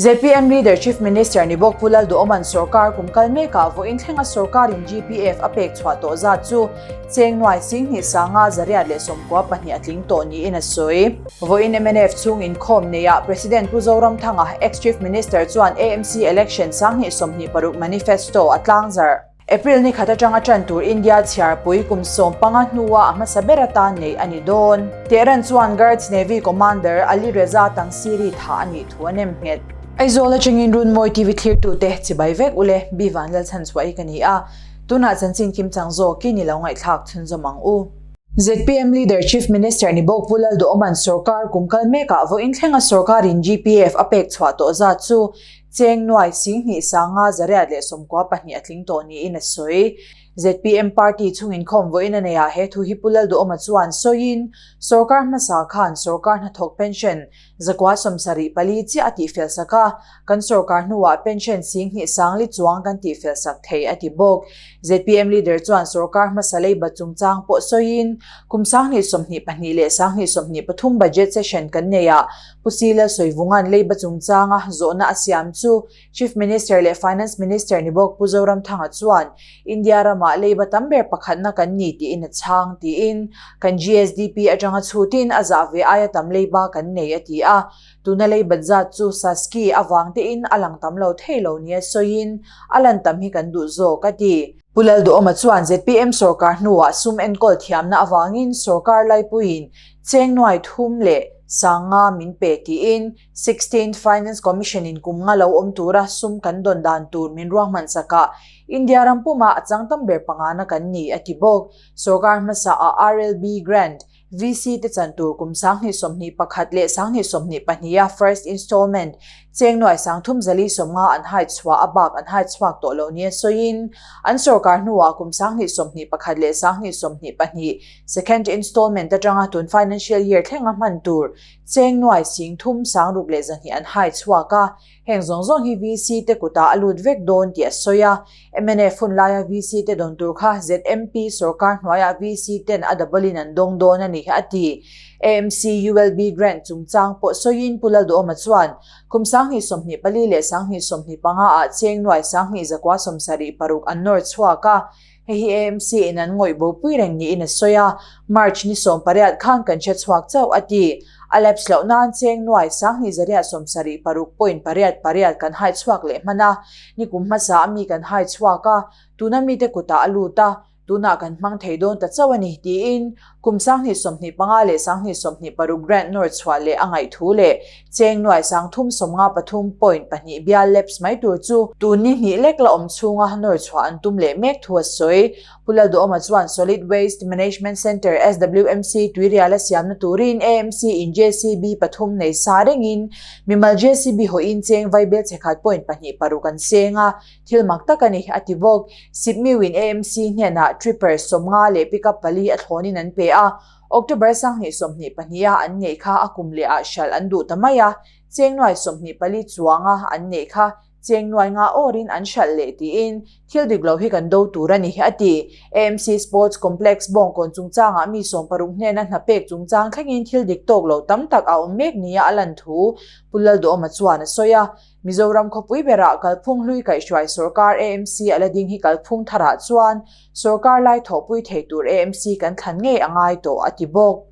Zpm Leader Chief Minister ni bawk Pu Lalduhawma'n sorkar kum kal mekah vawiin thlenga sorkarin GPF a pek chhuah tawh zat chu cheng nuai singhnih sanga 194 a tling tawh niin a sawi. Vawiin mnf chhung inkhawm neiah President Pu Zoramthanga, ex-Chief Minister chuan AMC Election 2026 Manifesto a tlangzarh. April ni khat atanga tan tur India chhiarpui kum 15 hnua a hmasa ber atan neih a ni dawn. Tehran chuan Guards Navy Commander Ali Reza Tangsiri thah a nih thu a nem nghet. Aizawl atangin Runmawi TV thlirtute chibai vek ule, Bi Vanlalchhanchhuah hi ka ni a, tunah chanchin kimchang zawkin i lo ngaihthlak chhunzawm ang u. Zpm Leader Chief Minister ni bawk Pu Lalduhawma'n sorkar kum kal mekah vawiin thlenga sorkarin GPF a pek chhuah tawh zat chu Cheng nuai 20 594 a tling tawh niin a sawi. Zpm party chhung inkhawm vawiin a neiah he thu hi Pu Lalduhawma chuan sawiin, Sorkar hmasa khan sorkar hnathawk pension 74 chiah a tihfel sak a, kan sorkar hnuah pension 20 sangli chuang kan tihfel sak thei a ti bawk. Zpm leader chuan sorkar hmasa leiba chungchang pawh sawiin, kum 2022 leh 2023 budget session kan neiah Pu Sila Sawivunga'n leiba chungchanga zawhna a siam chu Chief Minister leh Finance Minister ni bawk Pu Zoramthanga chuan India ramah leiba tam ber pakhatna kan ni tiin a chhang tiin kan GSDP atanga chhutin a zah ve aia tam leiba kan nei a ti a. Tuna leibat zat chu Saski avang tein a lang tam lo thei lo nia sawiin a lan tam hi kan duh zawk a ti. Pu Lalduhawma chuan zpm sorkar hnuah sum enkawl thiamna avangin sorkar laipuiin cheng nuai thum leh sanga min pe tiin Sixteenth Finance Commission in kum nga lo awm tura sum kan dawn dan tur min ruahman sakah India ram puma a chang tam ber pangana kan ni a ti bawk. Sorkar hmasa ah RLB Grant VC te chan tur kum 2021 leh 2022 a first installment cheng nuai 350 an hai chhuah a bak an hai chhuak tawh lo nia sawiin an sorkar hnuah kum 2021 leh 2022 second installment atanga tun financial year thlenga hman tur cheng nuai 36,200 an hai chhuak a. Heng zawng zawng hi VC te kutah a lut vek dawn tih a sawi a. Mnf hun laia VC te dawn tur kha ZMP sorkar hnuaiah VC ten a double in an dawng dawn a ni a ti. AMC ULB grant chungchang pawh sawiin Pu Lalduhawma chuan kum 2024 leh 2025 ah cheng nuai 2176 an nawr chhuak a. Hei hi AMC in an ngawih bopui reng niin a sawi a, March ni 18 khan kan hre chhuak chauh a ti. A lapse loh nan cheng nuai 2276.88 kan hai chhuak leh hman a, ni kum hmasa a mi kan hai chhuak a, tuna mite kutah a lut a, tunah kan hmang thei dawn ta chauh a ni tiin kum 2025 leh 2026 grant nawr chhuah leh a ngaih thu leh cheng nuai 353.2 bial lapse mai tur chu tun ni hnih lek la awm chhunga nawr chhuah an tum leh mek thu a sawi. Pu Lalduhawma chuan Solid Waste Management Centre, SWMC, tuirial a siamna turin AMC in JCB pathum nei sa rengin mimal JCB hawhin cheng vaibel chhekhat point pahnih paruk an seng a, thil mak tak a ni, a ti bawk. Sipmiu-in AMC hnenah tripper 50 leh pickup pali a thlawnin an pe a, October 2022 a an neih kha a kum leh ah hralh an duh ta mai a, cheng nuai 24 chuanga an neih kha cheng nuai nga awrin an hralh leh tiin thil dik lo hi kan do tur a ni, a ti. AMC Sports Complex bawngkawn chungchangah mi 60 hnena hna pek chungchang thlengin thil dik tawk lo tam tak a awm mek nia a lan thu Pu Lalduhawma chuan a sawi a. Mizoram khawpui berah kalphung hlui kaihhruai sorkar AMC a la ding hi kalphung tharah chuan sorkar lai thawhpui thei tur AMC kan thlan ngei a ngai tawh, a ti bawk.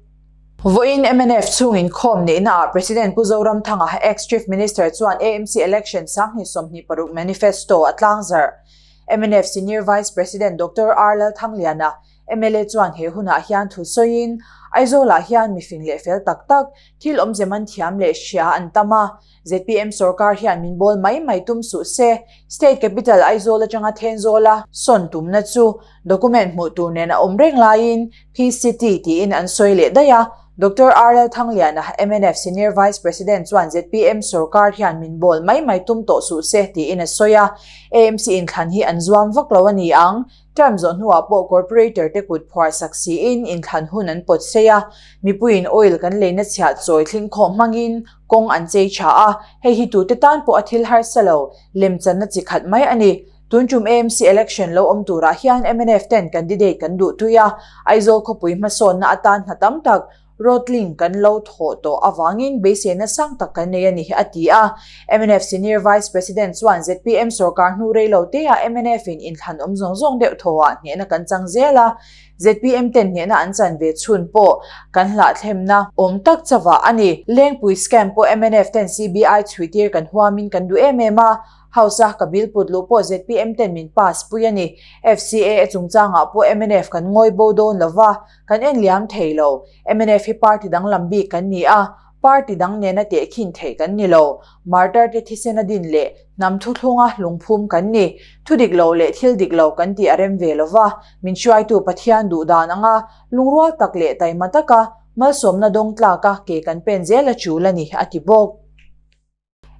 Vawiin mnf chhung inkhawm neihnaah President Pu Zoramthanga, ex-Chief Minister chuan AMC Election 2026 Manifesto a tlangzarh. Mnf Senior Vice President Doctor R Lalthangliana, mla chuan he hunah hian thu sawiin, Aizawlah hian mifing leh fel tak tak, thil awmze man thiam leh hria an tam a. Zpm sorkar hian min bawl mai mai tum suh se. State capital Aizawl atanga Thenzawla sawn tumna chu document hmuh tur nen a awm reng laiin P-City tiin an sawi leh daih a. Doctor RL Thangliana, mnf Senior Vice President chuan zpm sorkar hian min bawl mai mai tum tawh suh se tiin a sawi a. AMC inthlan hi an zuam vak lo a ni ang. Term zawh hnuah pawh corporator te kut phuar sak siin inthlan hun an pawt sei a. Mipuiin oil kan leina chhiah chawi thling khawh hmangin kawng an chei tha a, hei hi tute tan pawh a thil harsa lo, lemchanna chi khat mai a ni. Tun tum AMC election lo awm turah hian mnf ten candidate kan duh tui a, Aizawl khawpui hmasawnna atan hna tam tak. Road link kan lo thawh tawh avangin beiseina sang tak kan nei a ni, a ti a. Mnf Senior Vice President chuan zpm sorkar hnu rei lo teah mnf in inthlan awm zawng zawng deuh thawhah hnehna kan chang zel a, zpm ten hnehna an chan ve chhun pawh kan hlahthlemna awm tak chavah a ni. Lengpui scam pawh mnf ten CBI chhuitir kan huamin kan duh em em a, House a ka bill put luh pawh zpm ten min pass pui a ni. FCAA chungchangah pawh mnf kan ngawi bo dawn lova, Kan en liam thei lo. Mnf hi party danglam bik kan ni a, party dang nena tehkhin theih kan ni lo. Martyr te thisen a din leh hnam thuthlunga lungphum kan ni. Thu dik lo leh thil dik lo kan tih a rem ve lo va, min hruaitu Pathian duh dan anga lungrual tak leh taima taka malsawmna dawng tlaka ke kan pen zel a tul a ni, a ti bawk.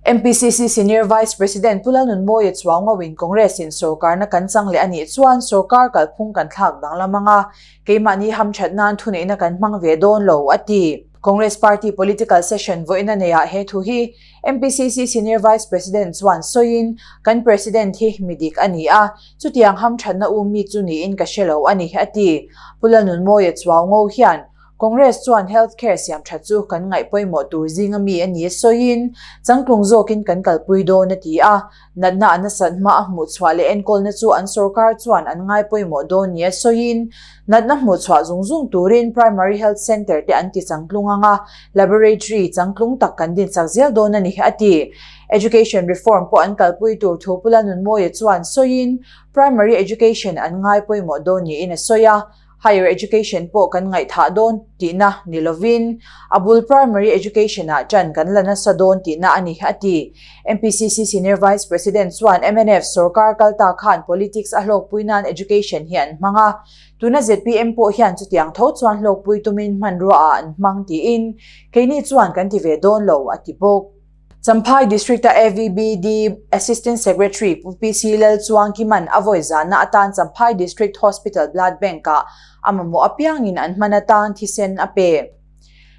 MPCC Senior Vice President Pu Lalnunmawia Chuaungo-in Congress-in sorkarna kan chang leh a nih chuan sorkar kalphung kan thlak danglam ang a, keimahni hamthat nan thuneihna kan hmang ve dawn lo, a ti. Congress Party Political Session vawiina neiah he thu hi MPCC Senior Vice President chuan sawiin, Kan President hi mi dik a ni a, chutiang hamthatna um mi chu niin ka hre lo a ni, a ti. Pu Lalnunmawia Chuaungo hian Congress chuan health care siam tha chu kan ngaih pawimawh tur zinga mi a ni sawiin, changtlung zawkin kan kalpui dawn a ti a. Natna a nasat hma a hmuhchhuah leh enkawlna chu an sorkar chuan an ngai pawimawh dawn nia sawiin, natna hmuhchhuah zung zung turin primary health centre te an ti changtlung ang a, laboratory changtlung tak kan dinchak zel dawn a ni a ti. Education reform pawh an kalpui tur thu Pu Lalnunmawia chuan sawiin, primary education an ngai pawimawh dawn niin a sawi a. Higher Education pawh kan ngaihthah dawn tihna ni lovin, a bul Primary Education-ah ṭan kan la nasa dawn tihna a ni, a ti. MPCC Senior Vice President chuan mnf sorkar kal ta khan politics a hlawkpui nan education hi an hmang a, tuna zpm pawh hian chutiang tho chuan hlawkpui tumin hmanruaah an hmang tiin, keini chuan kan ti ve dawn lo, a ti bawk. Champhai District-a AVBD Assistant Secretary Pu PC Lalchuangkima'n a vawi zanna atan Champhai District Hospital Blood Bank-ah a mamawh apiangin an hman atan thisen a pe.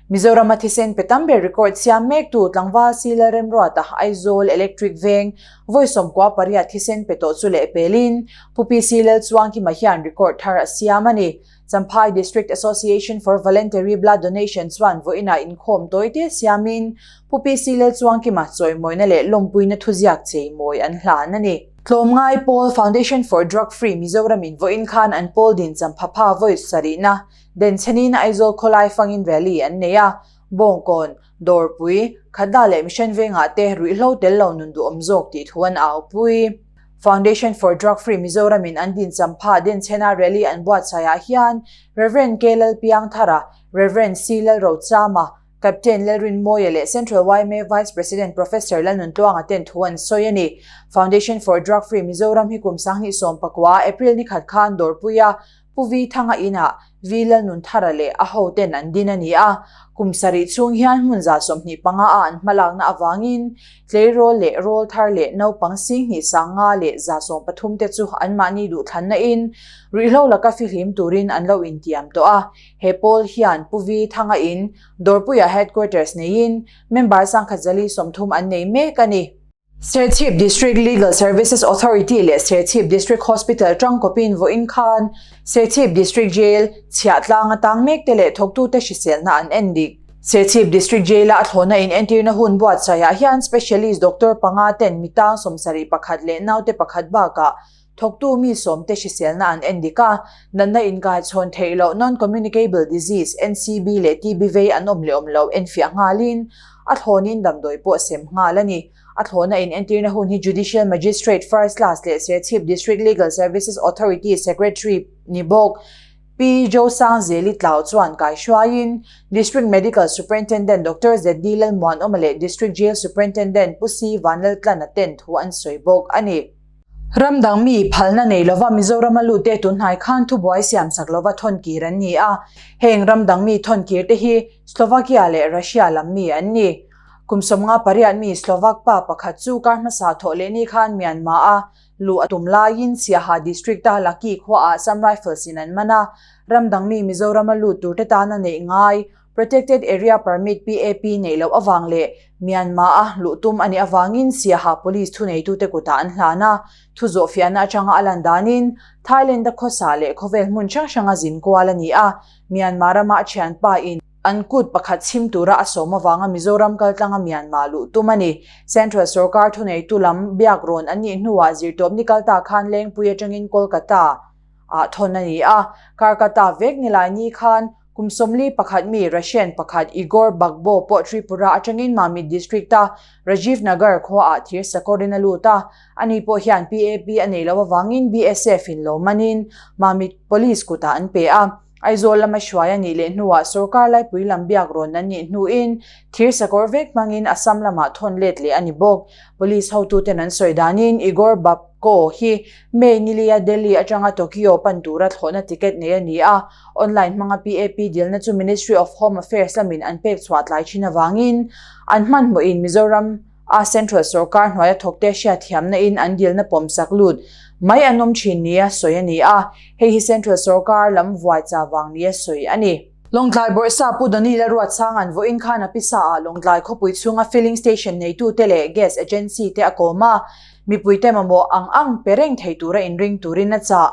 Mizorama thisen pe tam ber record siam mektu tlangval Si Lalremruata Aizawl Electric Veng vawi 18 thisen pe tawh chu lehpelin Pu PC Lalchuangkima hian record thar a siam a ni. Champhai District Association for Voluntary Blood Donation chuan vawiinah inkhawm tawite siamin Pu PC Lalchuangkima chawimawina leh lawmpuina thuziak cheimawi an hlan a ni. Tlawmngai pawl Foundation for Drug Free Mizoramin vawiin khan an pawl din Champhapha vawi sarihna denchhenin Aizawl khawlai fangin rally an nei a, Bawngkawn, Dawrpui, Khadla leh Mission Vengah te ruihhlo tel lo nun duhawm zawk tih thu an aupui. Foundation for Drug Free Mizoramin an din champha denchhena rally an buatsaihah hian Rev. K. Lalpiangthara, Rev. C. Lalrochama, Captain Lalrinmawia leh Central yma Vice President Professor Lalnuntluanga ten thu an sawi a ni. Foundation for Drug Free Mizoram hi kum 2019 April ni khat khan Dawrpuia Pu Vi Thanga inah Vi Lalnunthara leh a hoten an din a ni a, kum sarih chhung hian hmun 25 a an hmalakna avangin tleirawl leh rawl thar leh naupang 2513 te chu anmahni duhthlanna in ruihhlo laka fihlim turin an lo intiam tawh a. He pawl hian Pu Vi Thanga in Dawrpuia Headquarters neiin member 1430 an nei mek a ni. Serchhip District Legal Services Authority leh Serchhip District Hospital tangkawpin vawiin khan Serchhip District Jail chhiahtlang atang mekte leh thawktute hriselna an en dik. Serchhip District Jail-a a thlawhna in entirna hun buatsaihah hian Specialist Doctor panga ten mitang 71 leh naute pakhat bakah thawktu mi sawmte hriselna an en dik a, natna inkaichhawn theih loh Non-Communicable Disease, NCB, leh TB vei an awm leh awm loh enfiah nghalin a thlawnin damdawi pawh sem nghal a ni. A thlawhna in entirna hun hi Judicial Magistrate First Class leh Serchhip District Legal Services Authority Secretary ni bawk Pi Josangzeli Tlau chuan kaihruaiin District Medical Superintendent Doctor ZD Lalmuanawma leh District Jail Superintendent Pu C Vanlaltlana ten thu an sawi bawk a ni. Ram dang mi phalna nei lova Mizorama lute tunhnai khan thubuai siamsak lova thawnkir an ni a, heng ram dang mi thawnkir te hi Slovakia leh Russia lam mi an ni. Kum 58 mi Slovak pa pakhat chu kar hmasa thawh leh ni khan Myanmar-a luh a tum laiin Siaha District-a Laki khuaah Assam Rifles in an man a, ram dang mi Mizorama lut turte tana neih ngai Protected Area Permit, PAP, neih loh avang leh Myanmar-a luh tum a nih avangin Siaha Police thuneitute kutah an hlan a, thu zawhfiahna atanga a lan danin Thailand-a khawsa leh khawvel hmun hrang hranga zin kual a ni a, Myanmar rama a thianpa in. An kut pakhat chhim tura a sawm avanga Mizoram kaltlanga Myanmar luh tum a ni. Central sorkar thuneitu lam biak rawn an nih hnuah zirtawpni kalta khan Lengpui atangin Kolkata ah thawn a ni a. Karkata vek nilaini khan kum 41 mi Russian pakhat Igor Bagbo pawh Tripura atangin Mamit District-a Rajiv Nagar khuaah thir sakawrin a lut a. Ani pawh hian PAP a nei loh avangin BSF in lo manin Mamit Police kutah an pe a. Aizawl lama hruai a nih leh hnuah sorkar laipui lam biak rawn an nih hnuin thir sakawr vek hmangin Assam lamah thawn let leh a ni bawk. Police hotuten an sawi danin Igor Babko hi May nilia Delhi atanga Tokyo pan tura thlawhna ticket nei a ni a, online hmanga PAP dilna chu Ministry of Home Affairs lamin an pek chhuah tlai thin avangin an hmanhmawhin Mizoram A Central sorkar hnuaia thawkte hriatthiamna in an dilna pawmsak lut mai an awm thin nia sawi a ni a, hei hi Central sorkar lam vuai cha vang nia sawi a ni. Lawngtlai Bawrhsa Pu Donny Lalruatsang an vawiin khan a pisa ah Lawngtlai khawpui chhunga filling station neitute leh gas agency te a kawm a, mipuite mamawh ang ang pe reng thei tura inring turin a chah.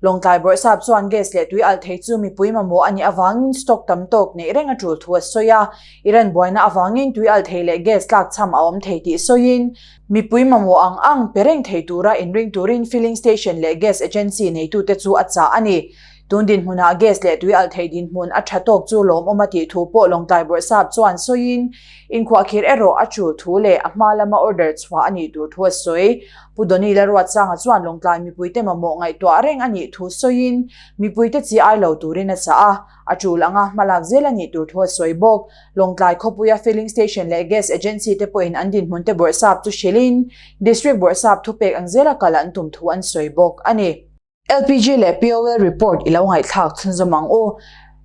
Lawngtlai Bawrhsap chuan gas leh tui alh thei chu mipui mamawh a nih avangin stock tam tawk neih reng a tul thu a sawi a. Iran buaina avangin tui alh thei leh gas tlakchham a awm thei tih sawiin, mipui mamawh ang ang pe reng thei tura inring turin filling station leh gas agency neitute chu a chah a ni. Tun dinhmunah gas leh tui alh thei dinhmun a tha tawk chu lawmawm a tih thu pawh Lawngtlai Bawrhsap chuan sawiin, inkhua khir erawh a tul thu leh a hma lama order chhuah a nih tur thu a sawi. Pu Donny Lalruatsanga chuan Lawngtlai mipuite mamawh ngaihtuah reng a nih thu sawiin mipuite chi ai lo turin a chah a, a tul anga hmalak zel a nih tur thu a sawi bawk. Lawngtlai khawpuia filling station leh gas agency te pawhin an dinhmun te bawrhsap chu hrilhin District bawrhsap thupek ang zela kal an tum thu an sawi bawk a ni. LPG leh POL report i lo ngaihthlak chhunzawm ang u.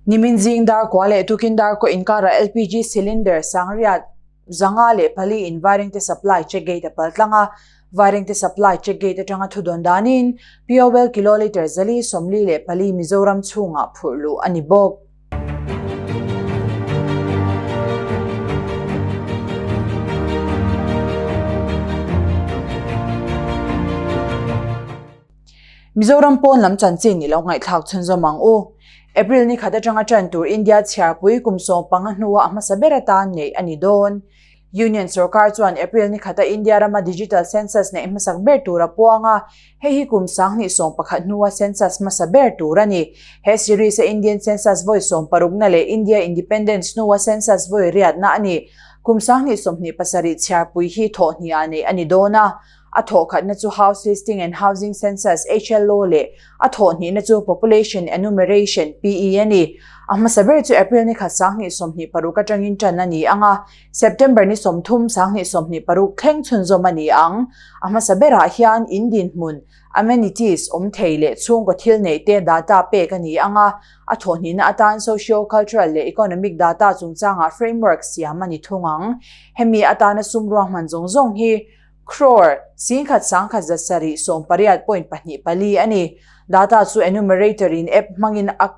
Nimin zing dar kua leh tukin dar kaw inkarah LPG cylinder sangriat 504 in Vairengte supply check gate a pal tlang a. Vairengte supply check gate atanga thudawn danin POL kilolitre 444 Mizoram chhungah phurh luh a ni bawk. Mizoram pawn lam chanchin i lo ngaihthlak chhunzawm ang u. April ni khat atanga tan tur India chhiarpui kum 15 hnua a hmasa ber atan neih a ni dawn. Union sorkar chuan April ni khata India rama digital census neih hmasak ber tur a puang a, hei hi kum 2011 hnua census hmasa ber tur a ni. He series a Indian census vawi 60na leh India independence hnua census vawi riatna a ni. Kum 2027 chhiarpui hi thawhhnih ah neih a ni dawn a. A thawhkhatna chu House Listing and Housing Census, HLO, leh a thawhhnihna chu Population Enumeration, PE, a ni. A hmasa ber chu April ni khat 2026 atangin tan a ni ang a, September ni 30 2026 thleng chhunzawm a ni ang. A hmasa berah hian in dinhmun, amenities, awm thei leh chhungkaw thil neih te data pek a ni ang a, a thawhhnihna atan socio-cultural leh economic data chungchangah framework siam a ni thung ang. Hemi atana sum ruahman zawng zawng hi Crore, 10,000 1,780.24 a ni. Data chu enumerator in app hmangin a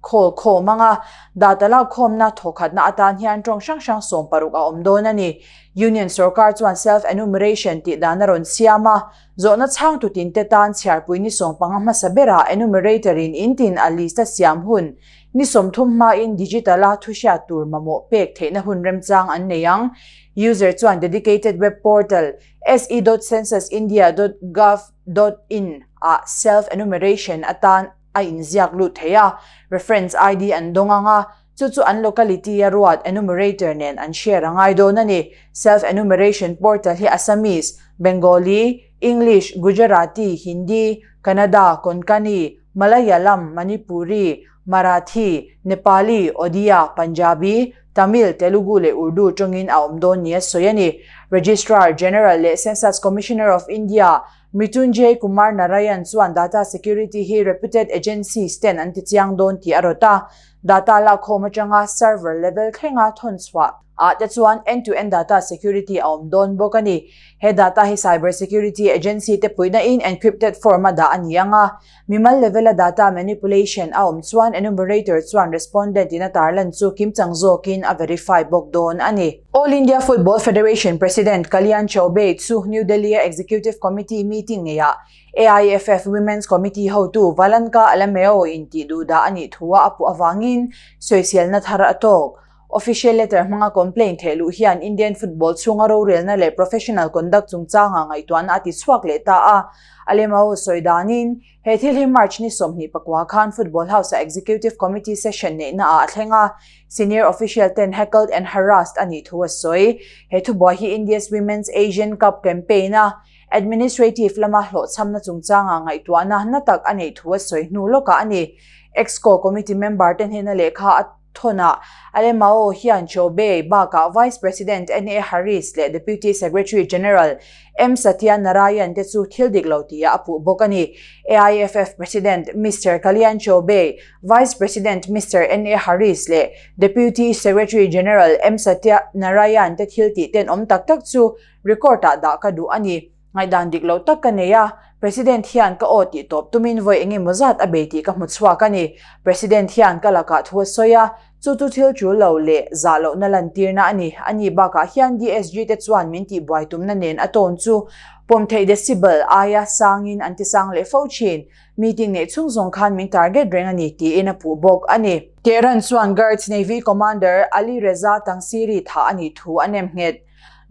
khawl khawm ang a, data lakkhawmna thawkhatna atan hian tawng hrang hrang 60 a awm dawn a ni. Union sorkar chuan self-enumeration tih dan a rawn siam a, zawhna chhang tutin te tan chhiarpui ni 15 hmasa berah enumerator in intin a list a siam hun ni 30 hmain digital a thuhriat tur mamawh pek theihna hun remchang an nei ang. User chuan dedicated web portal se dot censusindia dot gov dot in ah self-enumeration atan a inziak lut thei a, reference ID an dawng ang a, chu chu an locality a ruat enumerator nen an share a ngai dawn a ni. Self-enumeration portal hi Assamese, Bengali, English, Gujarati, Hindi, Kannada, Konkani, Malayalam, Manipuri, Marathi, Nepali, Odia, Punjabi, Tamil, Telugu leh Urdu tawngin a awm dawn nia sawi a ni. Registrar General leh Census Commissioner of India, Mritunjay Kumar Narayan chuan data security hi reputed agencies ten an ti chiang dawn tih a rawt a. Data lakkhawm atanga server level thlenga thawn chhuah ah te chuan end-to-end data security a awm dawn bawk a ni. He data hi cyber security agency te puihna in encrypted form a dah a ni ang a. Mimal level a data manipulation a awm chuan enumerator chuan respondent in a tarlan chu kimchang zawkin a verify bawk dawn a ni. All India Football Federation President Kalyan Chaubey chu New Delhi a Executive Committee meeting ngeiah AIFF Women's Committee hotu Valanka Alameo in tih duhdah a nih thu a a puh avangin sawiselna thar a tawk. Official letter hmanga complaint theh luh hian Indian football chhunga rorelna leh professional conduct chungchanga ngaihtuahna a ti chhuak leh ta a. Alemao sawi danin, he thil hi March ni 24 khan Football House-a Executive Committee session neihna ah a thleng a, senior official ten heckled and harassed a nih thu a sawi. He thubuai hi India's Women's Asian Cup campaign-a Administrative lama hlawhchhamna chungchanga ngaihtuahna na tak a neih thu a sawi hnu lawkah a ni. Exco Committee member te hnena lehkha a thawnah Alemao hian Chaubey bakah Vice President NA Haris leh Deputy Secretary General M Satya Narayan te chu thil dik lo tia a puh bawk a ni. AIFF President Mister Kalyan Chaubey, Vice President Mister NA Haris leh Deputy Secretary General M Satya Narayan te thil tih tenawm tak tak chu Record ah dah ka duh a ni. Ngaihdan dik lo tak ka nei a, President hian ka aw tih tawp tumin vawi eng emaw zat a bei tih ka hmu chhuak a ni. President hian ka lakah thu a sawi a, chu chu thil tul lo leh zah lohna lantirna a ni. A ni bakah hian DSG te chuan min tihbuai tumna nen a tone chu pawm theih decibel aia sangin an ti sang leh fo thin. Meeting neih chhung zawng khan min target reng a ni tiin a puh bawk a ni. Tehran chuan Guards Navy Commander Ali Reza Tangsiri thah a nih thu a nem nghet.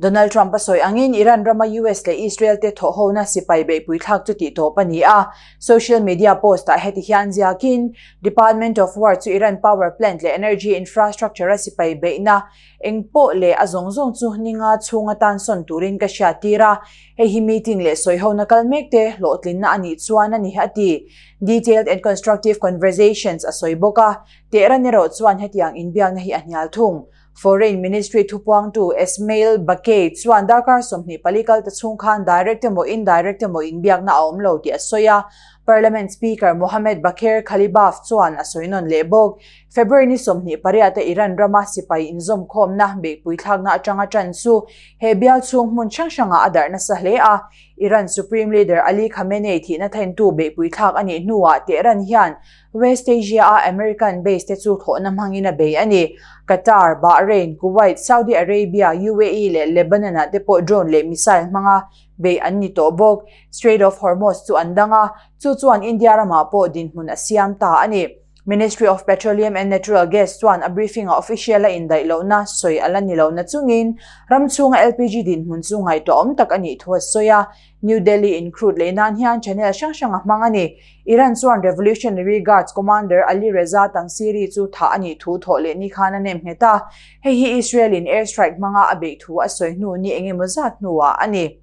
Donald Trump a sawi angin Iran rama US leh Israel te thawhhona sipai beihpui thlak chu tih tawp a ni a. Social media post-ah heti hian ziakin, Department of War chu Iran power plant leh energy infrastructure-a sipai beihna eng pawh leh a zawng zawng chu ninga chhung atan sawn turin ka hriattir a. Hei hi meeting leh sawihona kal mek te hlawhtlinna a nih chuan a ni, a ti. Detailed and constructive conversations a sawi bawk a. Tehran erawh chuan hetiang inbiakna hi a hnial thung. Foreign Ministry thupuangtu Esmail Baqei chuan darkar 24 kal ta chhung khan direct emaw indirect emaw inbiakna a awm lo tih a sawi a, Parliament Speaker Mohammad Bagher Ghalibaf chuan a sawi nawn leh bawk. February ni 28 a Iran rama sipai inzawmkhawmna beihpui thlakna atanga tan chu he bial chhung hmun hrang hrangah a darh nasa hle a, Iran Supreme Leader Ali Khamenei thihna thentu beihpui thlak a nih hnuah Tehran hian West Asia-a American base te chu thlawhna hmangin a bei a ni. Qatar, Bahrain, Kuwait, Saudi Arabia, UAE leh Lebanon-ah te pawh drone leh missile hmanga bei an ni tawh bawk. Strait of Hormuz chu an dang a, chu chuan India ramah pawh dinhmun a siam ta a ni. Ministry of Petroleum and Natural Gas chuan a briefing-ah official a indaih lohna sawi a la ni lo nachungin ram chhunga LPG dinhmun chu ngaihtuahawm tak a nih thu a sawi a. New Delhi in crude lei nan hian channel hrang hrang a hmang a ni. Iran chuan Revolutionary Guards commander Ali Reza Tangsiri chu thah a nih thu thawh leh ni khan a nem nghet a, hei hi Israel in air strike hmanga a beih thu a sawi hnu ni eng emaw zat hnuah a ni.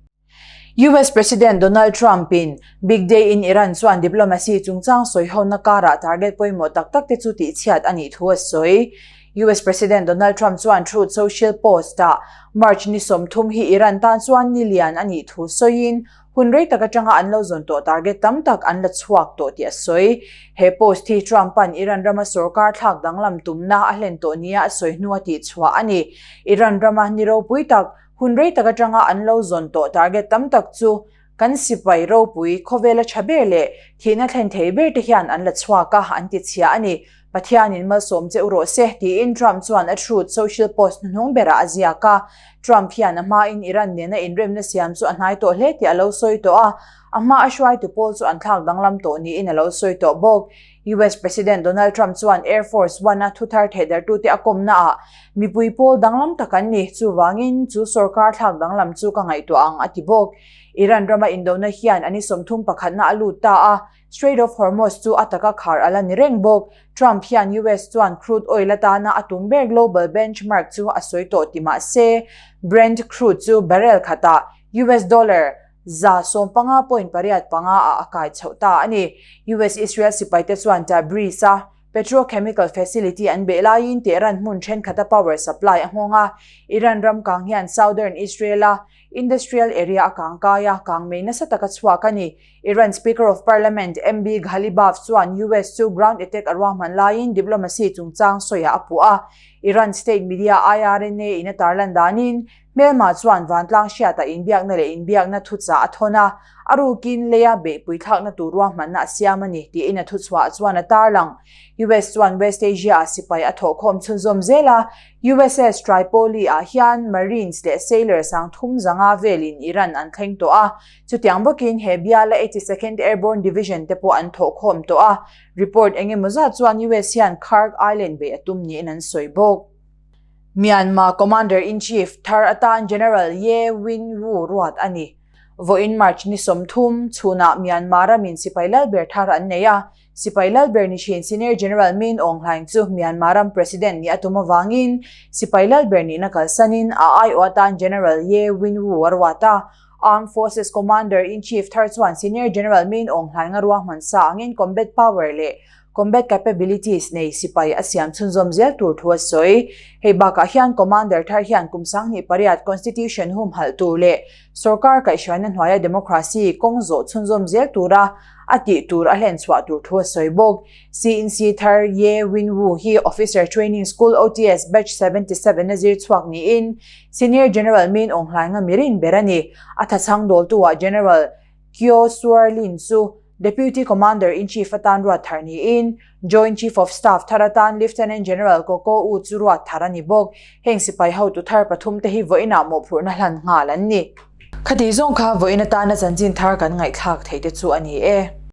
US President Donald Trump in Big Day in Iran chuan diplomacy chungchang sawihona karah target pawimawh tak tak te chu tihchhiat a nih thu a sawi. US President Donald Trump chuan Truth Social post-ah March ni 30 hi Iran tan chuan ni lian a nih thu sawiin, hun rei tak atanga an lo zawn tawh target tam tak an la chhuak tawh tih a sawi. He post hi Trump-a'n Iran rama sorkar thlak danglam tumna a hlen tawh nia a sawi hnu a tihchhuah a ni. Iran rama ni ropui tak, hun rei tak atanga an lo zawn tawh target tam tak chu Kan sipai ropui khawvela tha ber leh thihna thlen thei ber te hian an la chhuak a, an ti chhia a ni. Pathianin malsawm che u rawh se, tiin Trump chuan a Truth Social post hnuhnung berah a ziak a. Trump hian a hmain Iran nena inremna siam chu a hnai tawh hle tih a lo sawi tawh a, a hma a hruaitu pawl chu an thlak danglam tawh niin a lo sawi tawh bawk. US President Donald Trump chuan Air Force One-a thuthar thehdarhtute a kawmnaah, Mipui pawl danglam tak an ni, chuvangin chu sorkar thlak danglam chu ka ngaihtuah ang, a ti bawk. Iran rama indona hian a ni 30 pakhatna a lut ta a, Strait of Hormuz chu a taka khar a la ni reng bawk. Trump hian US chuan crude oil atana a tum ber global benchmark chu a sawi tawh ti mah se, Brent crude chu barrel khatah US dollar 115.85 ah a kai chhoh ta a ni. US-Israel sipaite chuan Tabriz-a petrochemical facility an beh laiin Tehran hmun thenkhat a power supply a nghawng a. Iran ram kang hian southern Israel-a industrial area a kang kai a, kang mei nasa taka chhuak a ni. Iran Speaker of Parliament MB Ghalibaf chuan US chu ground attack a ruahman laiin diplomacy chungchang sawiah a puh a. Iran state media IRNA in a tarlan danin Hmelma chuan vantlang hriatah inbiakna leh inbiakna thuchah a thawn a, a rukin leia beihpui thlakna tur ruahmanna a siam a ni, tiin a thuchhuah chuan a tarlang. US chuan West Asia-ah sipai a thawhkhawm chhunzawm zel a, USS Tripoli-ah hian Marines leh sailor 3000 velin Iran an thleng tawh a, chutiang bawkin he biala 82nd Airborne Division te pawh an thawhkhawm tawh a, report engemaw zat chuan US hian Kharg Island beih a tum niin an sawi bawk. Myanmar Commander-in-Chief thar atan General Ye Win Wu ruat a ni. Vawiin March ni 30, chhunah Myanmar ramin sipai lalber thar an nei a, sipai lalber ni thin Senior General Min Aung Hlaing chu Myanmar ram President nih a tum avangin sipai lalber nihna kalsanin a aiawh atan General Ye Win Wu a ruat a. Armed Forces Commander-in-Chief thar chuan Senior General Min Aung Hlaing a ruahman sa angin combat power leh Combat capabilities nei sipai a siam chhunzawm zel tur thu a sawi. Hei bakah hian Commander thar hian kum 28 Constitution humhalh tur leh sorkar kaihhruaina hnuaia democracy kawng zawh chhunzawm zel tura a tih tur a hlen chhuah tur thu a sawi bawk. CNC thar Ye Win Wu hi Officer Training School OTS Batch 77 a zir chhuak niin Senior General Min Aung Hlaing a mirin ber a ni. A thachhang dawltu-ah General Kyaw Suar Lin chu Deputy Commander-in-Chief atan ruat thar niin, Joint Chief of Staff thar atan Lieutenant General Ko Ko U chu ruat thar a ni bawk. Heng sipai hotu thar pathum te hi vawiinah mawhphurhna hlan nghal an ni. Khati zawng kha vawiin atana chanchin thar kan ngaihthlak theih te chu a ni e.